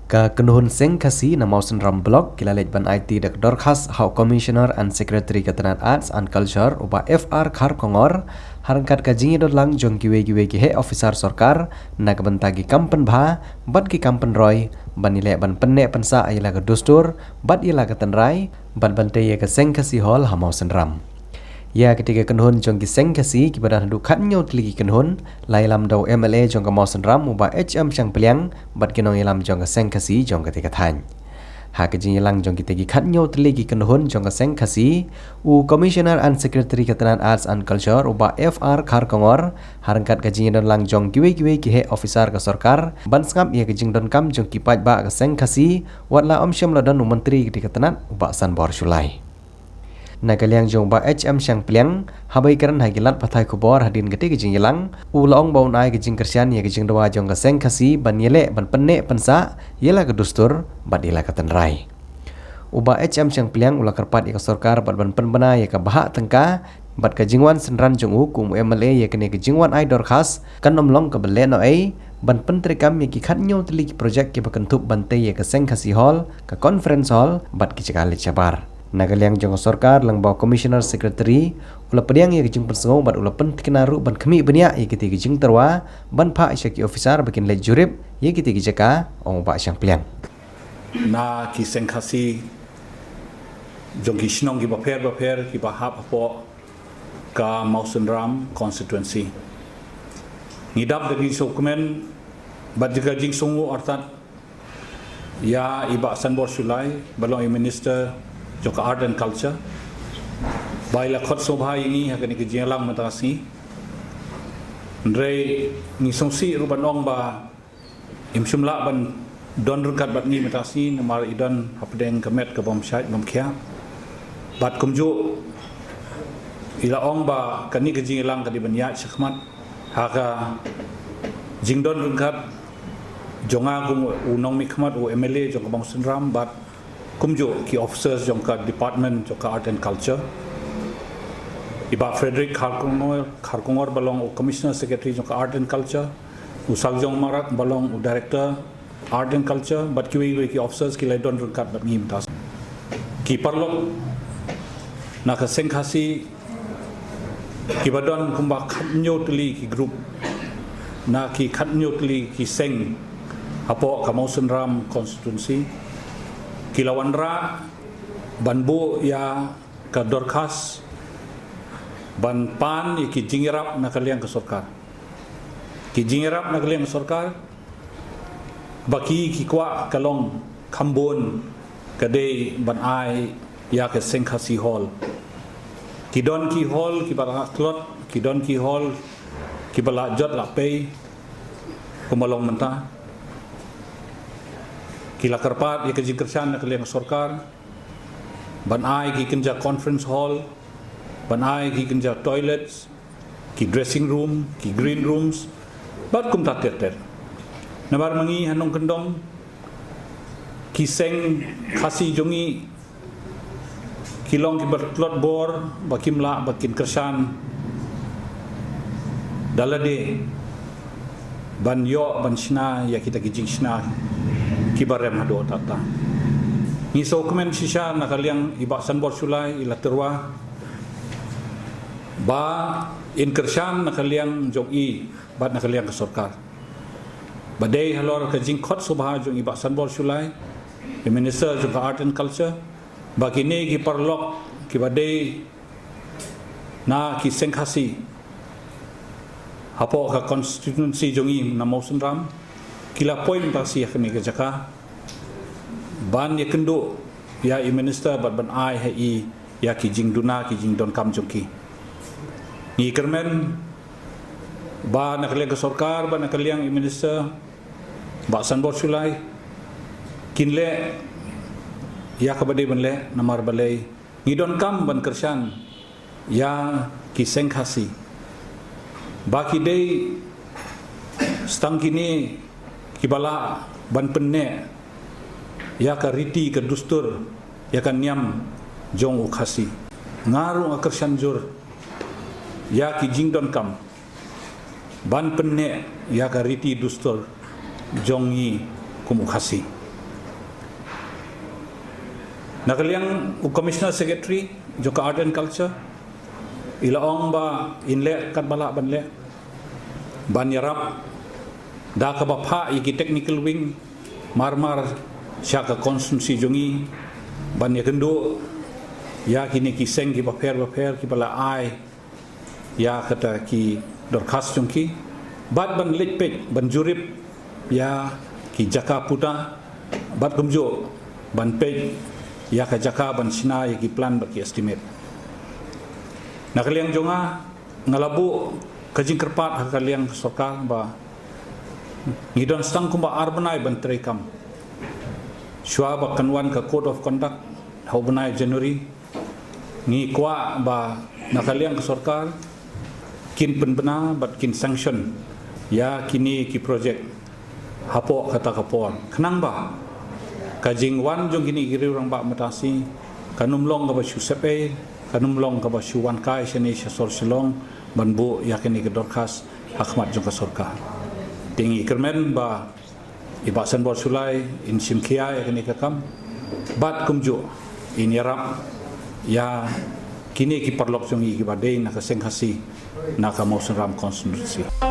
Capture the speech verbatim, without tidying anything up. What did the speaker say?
Ka kynhun Seng Khasi na Mawsynram Block ki la leit ban aiti da ka dorkhas ha u Commissioner and Secretary ka tnat Arts and Culture, u Bah F R Kharkongor, ha ryngkat ka jingïadon lang jong kiwei kiwei ki heh officer sorkar na ka bynta ki kam pynbha bad ki kam pynroi ban ïaleh ban pynneh pynsah ïa la ka dustur bad ïa la ka tynrai bad ban tei ïa ka Seng Khasi Hall ha Mawsynram. Ïa kitei ki kynhun jong ki Seng Khasi kiba don haduh khathynñiew tylli ki kynhun la ïalam da u M L A jong ka Mawsynram, u Bah H M Shangpliang, bad ki nongïalam jong ka Seng Khasi jong katei ka thaiñ. Ha ka jingïalang jong kitei ki khathynñiew tylli ki kynhun jong ka Seng Khasi, u Commissioner and Secretary ka tnat Arts and Culture, u Bah F R Kharkongor, ha ryngkat ka jingïadon lang jong kiwei kiwei ki heh officer ka sorkar ban sngap ïa ka jingdonkam jong ki paidbah ka Seng Khasi, wat la ym shym la don u Myntri katei ka tnat, u Bah Sanbor Shullai. Na ka liang jong u Bah H M Shangpliang, haba ïakren ha ki lad pathai khubor hadien katei ka jingïalang, u la ong ba un ai ka jingkyrshan ïa ka jingdawa jong ka Seng Khasi ban ïaleh ban pynneh pynsah ïa la ka dustur bad ïa la ka tynrai. U Bah H M Shangpliang u la kyrpad ïa ka sorkar bad ban pynbna ïa ka bhah tyngka bad ka jingwan synran jong u kum u M L A ïa kane ka jingwan ai dorkhas kan ym long kaba lehnohei ban pyntreikam ïa ki khathynñiew tylli ki projek kiba kynthup ban tei ïa ka Seng Khasi Hall, ka Conference Hall bad ki jaka leit shabar. Na ka liang jong ka sorkar lyngba u Commissioner Secretary u la pdiang ïa ka jingpynsngew bad u la pynthikna ruh ban khmih bniah ïa kitei ki jingtyrwa ban phah sha ki officer ba kin leit jurip ïa kitei ki jaka, ong u Bah Shangpliang. Na ki Seng Khasi jong ki shnong kiba pher bapher kiba hap hapoh ka Mawsynram constituency. Ngi dap da ki jingsngewkmen bad ka jingsngew artat ïa i Bah Sanbor Shullai ba long i Minister jong ka Art and Culture, ba i la khot sngewbha ïa ngi ha kane ka jingïalang mynta ka sngi. Hynrei ngi sngewsih ruh ban ong ba im shym lah ban don ryngkat bad ngi mynta ka sngi namar i don hapdeng ka met ka bym shait bym khiah. Bad kumjuh i la ong ba kane ka jingïalang ka dei ban ïaid shakhmat ha ka jingdon ryngkat jong nga kum u nongmihkhmat, u M L A jong ka Mawsynram bad kumjuh ki officers jong ka department jong ka Art and Culture. I Bah Frederick Kharkongor, Kharkongor ba long u Commissioner Secretary jong ka Art and Culture, u Sagjong Marak ba long u Director Art and Culture bad kiwei kiwei ki officers ki la don ryngkat bad ngi mynta. Ki paralok na ka Seng Khasi kiba don kumba khathynñiew tylli ki group, na ki khathynñiew tylli ki seng hapoh ka Mawsynram constituency, ki la wanrah ban buh ïa ka dorkhas ban pan ïa ki jingïarap na ka liang ka sorkar. Ki jingïarap na ka liang ka sorkar ba ki, ki kwah ka long khambun ka dei ban ai ïa ka Seng Khasi Hall. Ki don ki hall kiba la tlot, ki don ki hall kiba la jot la pei, kumba long mynta. Ki la kyrpad ïa ka jingkyrshan na ka liang sorkar ban ai ki kynja conference hall, ban ai ki kynja toilets, ki dressing room, ki green rooms, bad kumta ter ter. Namar ma ngi ha nongkyndong, ki Seng Khasi jong ngi ki long kiba tlot bor ba kim lah ba kin kyrshan da lade ban ïoh ban shna ïa kita ki jingshna kiba rem haduh katta. Ngi sngewkmen shisha na ka liang i Bah Sanbor Shullai i la tyrwa ba in kyrshan na ka liang jong i bad na ka liang ka sorkar. Ba dei halor ka jingkhot sngewbha jong i Bah Sanbor Shullai, i Minister jong ka Art and Culture, ba kine ki paralok kiba dei na ki Seng Khasi hapoh ka constituency jong i na Mawsynram, ki la poi mynta shi ha kane ka jaka ban ïakynduh ïa i Minister bad ban ai ha i ïa ki jingduna ki jingdonkam jong ki. Ngi kyrmen ba na ka liang ka sorkar, ba na ka liang i Minister, Bah Sanbor Shullai, kin leh ïa kaba dei ban leh, namar balei ngi donkam ban kyrshan ïa ki Seng Khasi ba ki dei tang kine kiba lah ban pynneh ïa ka riti ka dustur, ïa ka niam jong u Khasi. Nga ruh nga kyrshan jur ïa ki jingdonkam ban pynneh ïa ka riti dustur jong ngi kum u Khasi. Na ka liang u Commissioner Secretary jong ka Art and Culture i la ong ba in leh katba lah ban leh, ban ïarap da kaba phah ïa ki technical wing marmar sha ka constituency jong ngi, ban ïakynduh ïa kine ki seng kiba pher ba pher kiba la ai ïa kata ki dorkhas jong ki, bad ban leit peit ban jurip ïa ki jaka puta, bad kumjuh ban peit ïa ka jaka ban shna ïa ki plan bad ki estimate. Na ka liang jong nga, nga la buh ka jingkyrpad ha ka liang ka sorkar ba ngi don tang kumba ar bnai ban treikam. Shuwa ba kan wan ka code of conduct ha u bnai January, ngi kwah ba na ka liang ka sorkar kin pynbna bad kin sanction ïa kine ki project hapoh kata ka por, khnang ba ka jingwan jong kine ki riew rangbah mynta shi kan ym long kaba shu sep ei, kan ym long kaba shu wan kai shane sha sor Shillong ban buh ïa kine ki dorkhas ha khmat jong ka sorkar. Te ngi kyrmen ba i Bah Sanbor Shullai in shim khia ïa kane ka kam, bad kumjuh in ïarap ïa kine ki paralok jong ngi kiba dei na ka seng Khasi, na ka Mawsynram constituency.